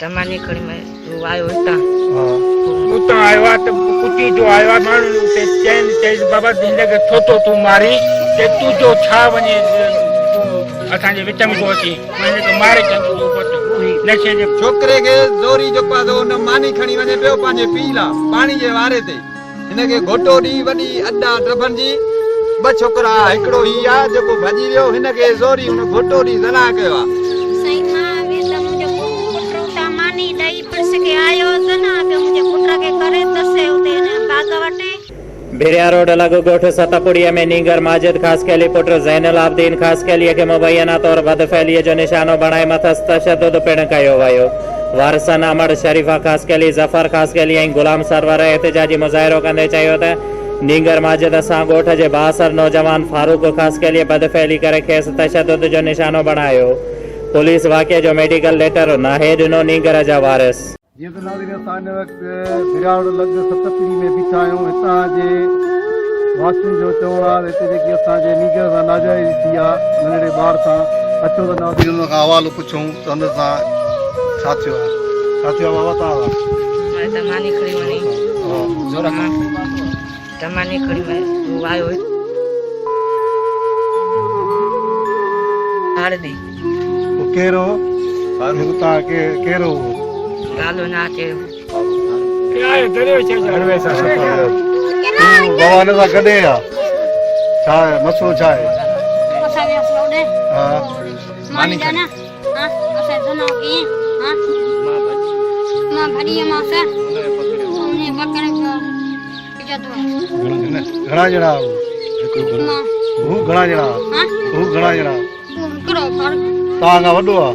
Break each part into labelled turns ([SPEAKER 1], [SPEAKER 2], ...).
[SPEAKER 1] ته ماني کڻي ۾ آيو هتان.
[SPEAKER 2] اتان آيو آ ته ڪتي جو آيو آ ماڻهن اتي چين چيس بابا هن کي ڇو ٿو تون مارين چي تون جو ڇا وڃي تون اسان جي وچ ۾ ٿو اچين مان هن کي ماري ڇڏيندس تون پٽ نشي جي.
[SPEAKER 3] ڇوڪري کي زوري جو پاسو ان ماني کڻي وڃي پيو پنهنجي پيء لا پاڻي جي واري تي هن کي گهوٽو ڏئي وڏي اڏا ڊڀن جي ٻه ڇوڪرا ها هڪڙو هي آ جيڪو ڀڄي ويو هن کي زوري هن گهوٽو ڏئي زنا ڪيو آ.
[SPEAKER 4] سائين مان ويندم منهنجو پٽ اتان ماني ڏئي پڙس کي آيو زنا پيو منهنجي پٽ کي ڪري تسي اتي هن باغ وٽ.
[SPEAKER 5] ڀريا روڊ لڳ ڳوٺ ستپڙيء ۾ نينگر ماجد خاصخيلي پٽ زين العابدين خاصخيليء کي مبينا طور بدفعليء جو نشانو بڻائي مٿس تشدد پڻ ڪيو ويو. وارثن امڙ شريفه خاصخيلي، ظفر خاصخيلي ۽ غلام سرور احتجاجي مظاهرو ڪندي چيو ته نينگر ماجد سان ڳوٺ جي بااثر نوجوان فاروق خاصخيليء بدفعلي ڪري کيس تشدد جو نشانو بڻايو، پوليس واقعي جو ميڊيڪل ليٽر ناهي ڏنو، نينگر جا وارث.
[SPEAKER 6] جيئن ته ناظرين اسان هن وقت ڀرياڙ لڳ ستپڙي ۾ بيٺا آهيون هتان جي واسين جو چوڻ آهي ته هتي جيڪي اسان جي نينگر سان ناجائزي ٿي آهي ننڍڙي ٻار سان اچو ته ناظرين ان کان حوالو پڇون ته هن سان ڇا ٿيو آهي ڇا ٿيو آهي بابا توهان سان.
[SPEAKER 1] مان ته ماني کڻي وڃي ته ماني کڻي آيو هاڙ ڏي.
[SPEAKER 6] پوء ڪير هو؟ جيڪو توهان کي ڪير هو اهو؟
[SPEAKER 1] نالو نه اچي.
[SPEAKER 6] تون بابا هن سان گڏ آهين ها؟ ڇا آهي مسئلو ڇا آهي؟ ها گهڻا ڄڻا هو؟ هو گهڻا ڄڻا هو گهڻا ڄڻا توهان کان وڏو آ؟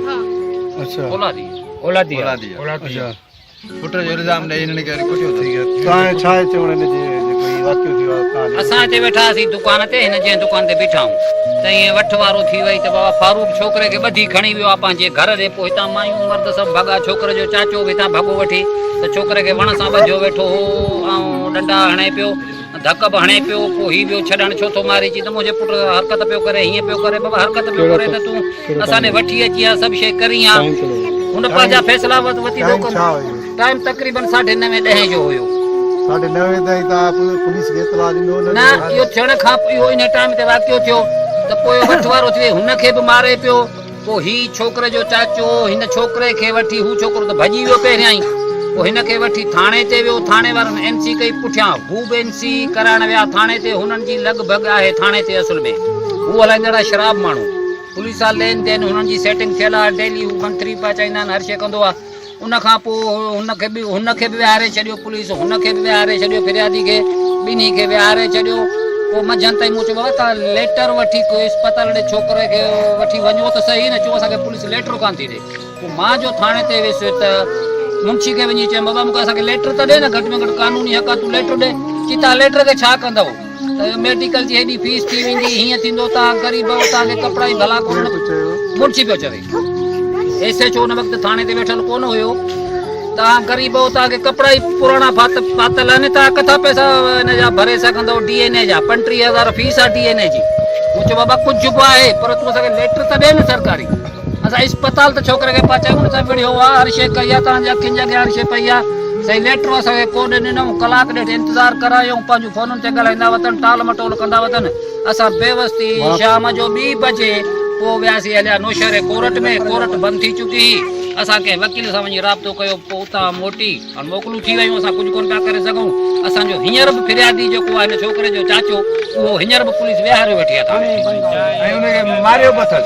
[SPEAKER 6] اڇا
[SPEAKER 7] اولادي اولادي
[SPEAKER 6] اڇا
[SPEAKER 3] پٽ جو الزام ڏئي هنن کي وري ڪٽيو اٿس.
[SPEAKER 6] توهان جو ڇا آهي چوڻ هن جي جيڪو هي واقعو ٿيو آهي توهان جو
[SPEAKER 7] اسان هتي ويٺا هئاسين دڪان تي هن جنهن دڪان تي بيٺا آهيون ته ائين وٺ وارو ٿي وئي ته بابا فاروق ڇوڪري کي ٻڌي کڻي ويو آهي پنهنجي گهر ڏي پوء هتان مايون مرد سڀ ڀڳا ڇوڪري جو چاچو به هتان ڀڳو وٺي ته ڇوڪري کي وڻ سان ٻڌيو ويٺو هو ۽ ڏنڊا هڻي پيو ڌڪ به هڻي پيو، پوء هي ٻيو ڇڏڻ ڇو ٿو ماري؟ چي ته منهنجي پٽ حرڪت پيو ڪري، هيئن پيو ڪري، بابا حرڪت پيو ڪري ته تون اسان ڏي وٺي اچين ها، سڀ شيء ڪرين ها. هن پنهنجا فيصلا وتي ٿو ڪندو. ٽائيم تقريبن ساڍي نوين ڏهين جو هيو.
[SPEAKER 6] ساڍي نوين تائين توهان پوليس کي اطلاع ڏنو نه؟
[SPEAKER 7] نه، اهو ٿيڻ کان اهو انهي ٽائيم تي واقعو ٿيو ته پوء وٺ وارو ٿي وئي، هن کي به ماري پيو. پوء هي ڇوڪري جو چاچو هن ڇوڪري کي وٺي، هو ڇوڪرو ته ڀڄي ويو پهريائين، پوء هن کي وٺي ٿاڻي تي ويو، ٿاڻي وارن اين سي ڪئي، پٺيان هو به اين سي ڪرائڻ ويا ٿاڻي تي، هنن جي لڳ ڀڳ آهي ٿاڻي تي اصل ۾ هو هلائيندڙ آهي شراب ماڻهو، پوليس سان لين دين هنن جي سيٽنگ ٿيل آهي، ڊيلي هو منٿري پهچائيندا آهن هر شيء ڪندو آهي، ان کان پوء هن کي به هن کي به ويهاري ڇڏيو پوليس هن کي به ويهاري ڇڏيو فريادي کي ٻنهي کي ويهاري ڇڏيو پوء منجهند تائين مون چيو بابا توهان ليٽر وٺي ڪو اسپتال ڏي ڇوڪري کي وٺي وڃو ته صحيح نه چون اسان کي پوليس ليٽر ڪانه ٿي ڏي پوء مان جو ٿاڻي تي ويس ته منشي کي وڃي چيم بابا مون کي اسان کي ليٽر ته ڏي نه گهٽ ۾ گهٽ قانوني حق آ تون ليٽر ڏي چي توهان ليٽر کي ڇا ڪندؤ ته ميڊيڪل جي هيڏي فيس ٿي ويندي هيئن ٿيندو توهان غريب آهيو توهان کي ڪپڙا ئي ڀلا ڪونه منشي پيو چوي ايس ايڇ او ان وقت ٿاڻي تي ويٺل ڪونه هيو. توهان غريب آهيو، توهان کي ڪپڙا ئي پراڻا پاتل آهن، توهان ڪٿان پئسا ان جا ڀري سگهندؤ ڊي اين اي جا، 35 هزار فيس آهي ڊي اين اي جي. مون چيو بابا ڪجهه به آهي پر تون اسان کي ليٽر ته ڏي نه سرڪاري. اسان اسپتال ته ڇوڪري کي پهچايون، ان سان وڙهيو آهي، هر شيء ڪئي آهي، توهان جي اکين جي اڳيان هر شيء پئي آهي. سائين ليٽر اسان کي ڪونه ڏنائون، ڪلاڪ ڏيڍ انتظار ڪرايائون، پنهنجون فونن تي ڳالهائيندا وتن، ٽال مٽول ڪندا وتن. اسان بيوس ٿي شام جو ٻي بجي پوء وياسين هليا نوشهري ڪورٽ ۾ ڪورٽ بند ٿي چڪي هئي اسان ڪنهن وڪيل سان وڃي رابطو ڪيو پوء اتان موٽي هاڻ موڪلون ٿي ويون اسان ڪجهه ڪونه پيا ڪري سگهون اسان جو هينئر به فريادي جيڪو آهي هن ڇوڪري جو چاچو اهو هينئر به پوليس ويهاريو ويٺي آهي ٿاڻي ۾.
[SPEAKER 3] ۽ ان کي ماريو به اٿس.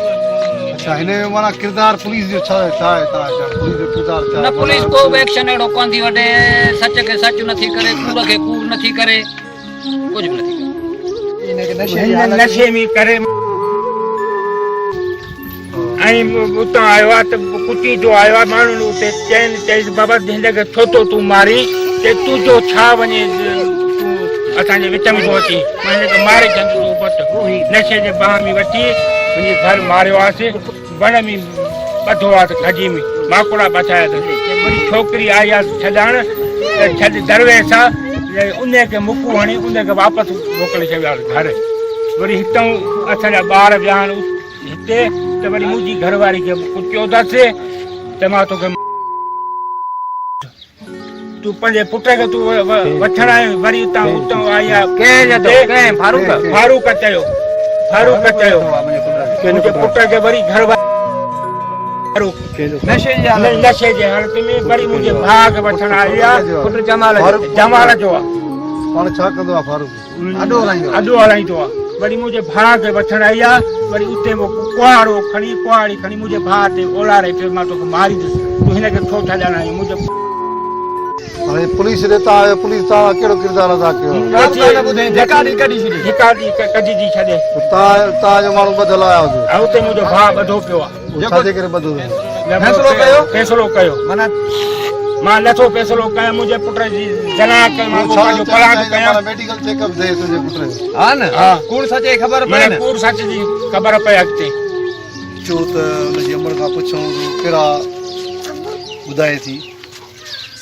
[SPEAKER 6] اڇا هن ۾ معنيٰ ڪردار پوليس جو ڇا ڇا آهي توهان چوڻ پوليس جو ڪردار ڇا
[SPEAKER 7] نه
[SPEAKER 6] آهي
[SPEAKER 7] پوليس
[SPEAKER 6] معنيٰ
[SPEAKER 7] ڪو به ايڪشن اهڙو ڪونه ٿي وٺي سچ کي سچ نٿي ڪري ڪوڙ کي ڪوڙ نٿي ڪري. ڪجهه به نٿي ڪري.
[SPEAKER 2] هن نشي ۾ ڪري ۽ اتان آيو آ ته ڪتي جو آيو آ ماڻهن اتي چين چيس بابا هن کي ڇو ٿو تون مارين چي تون جو ڇا وڃي تون اسان جي وچ ۾ ٿو اچين مان هن کي ماري ڇڏيندس تون پٽ نشي جي باهه ۾ وٺي وڃي گهر ماريو آس وڻ ۾ ٻڌو آس کجي ۾ ماڪوڙا بچايا اٿس وري ڇوڪري آئي آس ڇڏائڻ ته ڇڏ درويش آ ان کي مڪو هڻي ان کي واپس موڪلي ڇڏيو آس گهر وري هتان اسان جا ٻار ويا آهن هتي ته وري منهنجي گهر واري کي ڪٽيو اٿس ته مان توکي. تون پنهنجي پٽ کي تون وٺڻ آيو وري اتان اتان آئي آ.
[SPEAKER 1] ڪنهن چيو؟ ڪنهن؟ فاروق؟
[SPEAKER 2] فاروق چيو. فاروق چيو منهنجي پٽ کي وري گهر وارو
[SPEAKER 3] نشي جي حالت
[SPEAKER 2] نشي جي حالت ۾ وري منهنجي ڀاء کي وٺڻ آئي آ.
[SPEAKER 3] پٽ جمال جو.
[SPEAKER 2] جمال جو آ.
[SPEAKER 6] پاڻ ڇا ڪندو آ فاروق؟
[SPEAKER 3] اڏو هلائيندو آ.
[SPEAKER 2] اڏو هلائيندو آ. وري منهنجي ڀاء کي وٺڻ آئي آ. وري اتي مون ڪهاڙو کڻي ڪهاڙي کڻي منهنجي ڀاء تي اولاري پيو مان توکي ماريندس تون هن کي ڇو ڇڏڻ آئين منهنجي.
[SPEAKER 6] هاڻي پوليس ڏي تان آيو پوليس تان ڪهڙو ڪردار ادا ڪيو؟
[SPEAKER 3] ڳالهه ڪا نه ٻڌئين ڌڪا ڏئي ڪڍي ڇڏي.
[SPEAKER 2] ڌڪا ڏئي ڪڍي ٿي ڇڏي.
[SPEAKER 6] تان تان جو ماڻهو ٻڌل آيا هجي.
[SPEAKER 2] ها اتي منهنجو ڀاء ٻڌو پيو آ.
[SPEAKER 6] ڇا جي ڪري ٻڌو اٿس؟
[SPEAKER 3] فيصلو ڪيو؟
[SPEAKER 2] فيصلو ڪيو.
[SPEAKER 3] معنيٰ
[SPEAKER 2] مان نٿو فيصلو ڪيان منهنجي پٽ جي زنا ڪئي مان
[SPEAKER 6] ڇا
[SPEAKER 2] پنهنجو طلاق ڪيان.
[SPEAKER 6] معنيٰ ميڊيڪل چيڪ اپ ٿئي تنهنجي پٽ جو.
[SPEAKER 3] ها نه
[SPEAKER 2] ها.
[SPEAKER 3] ڪوڙ سچ جي خبر پئي
[SPEAKER 2] معنيٰ
[SPEAKER 3] نه.
[SPEAKER 2] ڪوڙ سچ جي خبر پئي اڳتي.
[SPEAKER 6] اچو ته ان جي امڙ کان پڇون ته ڪهڙا ٻڌائي ٿي.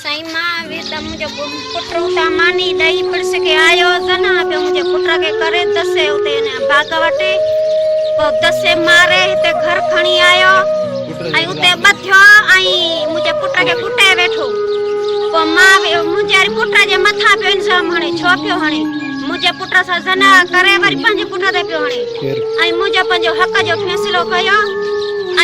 [SPEAKER 4] سائين مان به ته منهنجو پٽ اتان ماني ڏئي پڙس کي آيو زنا پيو منهنجي پٽ کي ڪري دسي اتي ان باغ وٽ پوء دسي ماري هتي گهر کڻي آيو ۽ اتي ٻڌيو ۽ منهنجي پٽ کي ڪٽي ويٺو پوء مان به منهنجي وري پٽ جي مٿان پيو الزام هڻي ڇو پيو هڻي منهنجي پٽ سان زنا ڪري وري پنهنجي پٽ تي پيو هڻي ۽ منهنجو پنهنجو حق جو فيصلو ڪيو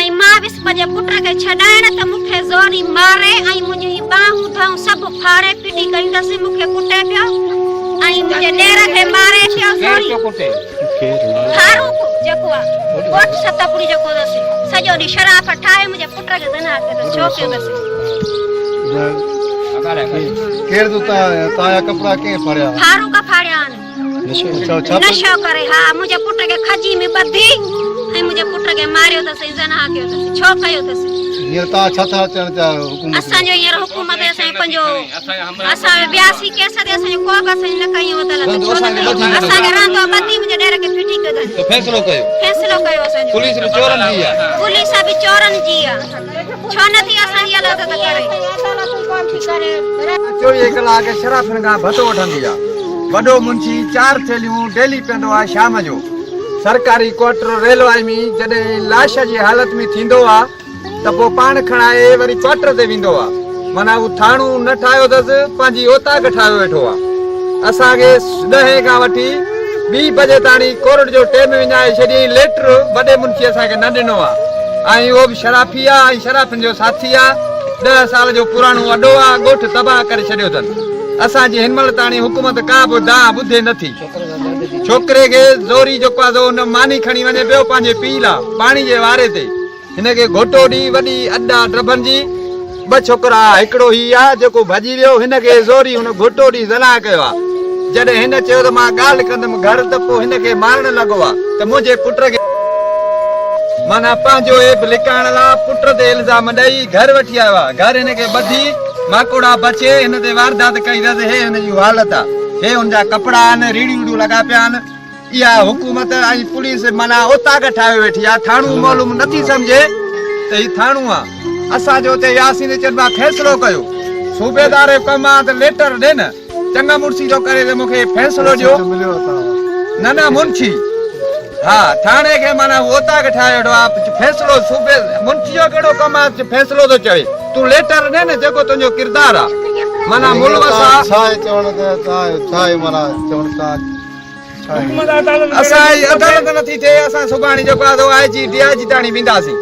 [SPEAKER 4] ۽ مان ويس پنهنجي پٽ کي ڇڏائڻ ته مون کي زوري ماري ۽ منهنجون هي ٻانهون ڌئون سڀ ڦاڙي ڦٽي ڪيون اٿس، مون کي ڪٽي پيو ۽ منهنجي ڏير کي ماري پيو زوري. فاروق جيڪو آ ڳوٺ ستپڙي جيڪو اٿس سڄو ڏينهن شراب ٺاهي منهنجي پٽ کي زنا ڪيو اٿس، ڇو ڪيو اٿس؟
[SPEAKER 6] ڪير ٿو تان جا ڪپڙا ڪنهن ڦاڙيا؟
[SPEAKER 4] فاروق ڦاڙيا آهن. نشو ڪري ها منهنجي پٽ کي کجي ۾ ٻڌي ۽ منهنجي پٽ کي ماريو اٿس ۽ زنا ڪيو اٿس ڇو ڪيو اٿس.
[SPEAKER 6] هينئر توهان ڇا ٿا چئڻ چاهيو حڪومت کي؟
[SPEAKER 4] اسان جو هينئر حڪومت اسان جو پنهنجو اسان وياسي ڪيس تي اسان جو ڪو به اسان جو نه ڪيو عدالت ڇو نه ڪيو اسان کي رهندو ٻڌي منهنجي ڏير کي ڦٽي ڪيو اٿن.
[SPEAKER 3] ته فيصلو ڪيو.
[SPEAKER 4] فيصلو ڪيو اسان جو.
[SPEAKER 3] پوليس به چورن جي آ.
[SPEAKER 4] پوليس به چورن جي آ. ڇو نه ٿي اسان جي عدالت ڪري.
[SPEAKER 3] چوويهه ڪلاڪ شرافين کان ڀتو وٺندي آ. وڏو منشي چار ٿيلهيون ڊيلي پيئندو آ شام جو. سرڪاري ڪوارٽر ريلوائي ۾ جڏهن لاش جي حالت ۾ ٿيندو آ ته پوء پاڻ کڻائي وري ڪوارٽر تي ويندو آ. معنيٰ هو ٿاڻو نه ٺاهيو اٿس پنهنجي اوطاق ٺاهيو ويٺو آ. اسان کي ڏهين کان وٺي ٻي بجي تاڻي ڪورٽ جو ٽيم وڃائي ڇڏيائين ليٽر وڏي منشي اسان کي نه ڏنو آ ۽ اهو به شرافي آ ۽ شرافين جو ساٿي آ ڏهه سال جو پراڻو اڏو آ ڳوٺ تباهه ڪري ڇڏيو اٿن اسان جي هن مهل تاڻي حڪومت ڪا به دانهن ٻڌي نه ٿي ڇوڪري کي زوري جيڪو آ سو ان ماني کڻي وڃي پيو پنهنجي پيء لا پاڻي جي واري تي هن کي گهوٽو ڏئي وڏي اڏا ڊڀن جي ٻه ڇوڪرا ها هڪڙو هي آ جيڪو ڀڄي ويو هن کي زوري هن گهوٽو ڏئي زنا ڪيو آ جڏهن هن چيو ته مان ڳالهه ڪندم گهر ته پوء هن کي مارڻ لڳو آ ته منهنجي پٽ کي معنيٰ پنهنجو عيب لڪائڻ لا پٽ تي الزام ڏئي گهر وٺي آيو آ گهر هن کي ٻڌي ماڪوڙا بچي هن تي واردات ڪئي اٿس هي هن جي حالت آ هي هن جا ڪپڙا آهن ريڙهيون ويڙهيون لڳا پيا آهن. اها حڪومت ۽ پوليس معنيٰ اوطاق ٺاهيو ويٺي آ، ٿاڻو معلوم نه ٿي سمجهي ته هي ٿاڻو آ. اسان جو اتي ياسين چنبا فيصلو ڪيو. صوبيدار جو ڪم آ ته ليٽر ڏي نه. چڱا مڙسي ٿو ڪري ته مون کي فيصلو ڏيو. نه نه منشي. ها ٿاڻي کي معنيٰ هو اوطاق ٺاهيو ويٺو آ. فيصلو صوبي منشي جو ڪهڙو ڪم آ جو فيصلو ٿو چوي. تون ليٽر ڏي نه جيڪو تنهنجو ڪردار آ. معنيٰ ملوث آ.
[SPEAKER 6] ڇا آهي چوڻ ته ڇا آهي معنيٰ چوڻ ڇا.
[SPEAKER 3] اسان جي عدالت نٿي ٿئي اسان سڀاڻي جيڪو آهي سو آء جي ڊي I جي تاڻي وينداسين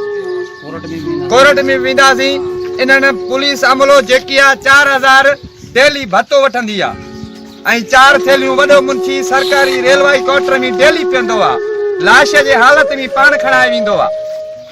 [SPEAKER 3] ڪورٽ ۾ وينداسين انهن پوليس عملو جيڪي آ 4000 ڊيلي ڀتو وٺندي آ ۽ چار ٿيلهيون وڏو منشي سرڪاري ريلوائي ڪوارٽر ۾ ڊيلي پيئندو آ لاش جي حالت ۾ پاڻ کڻائي ويندو آ.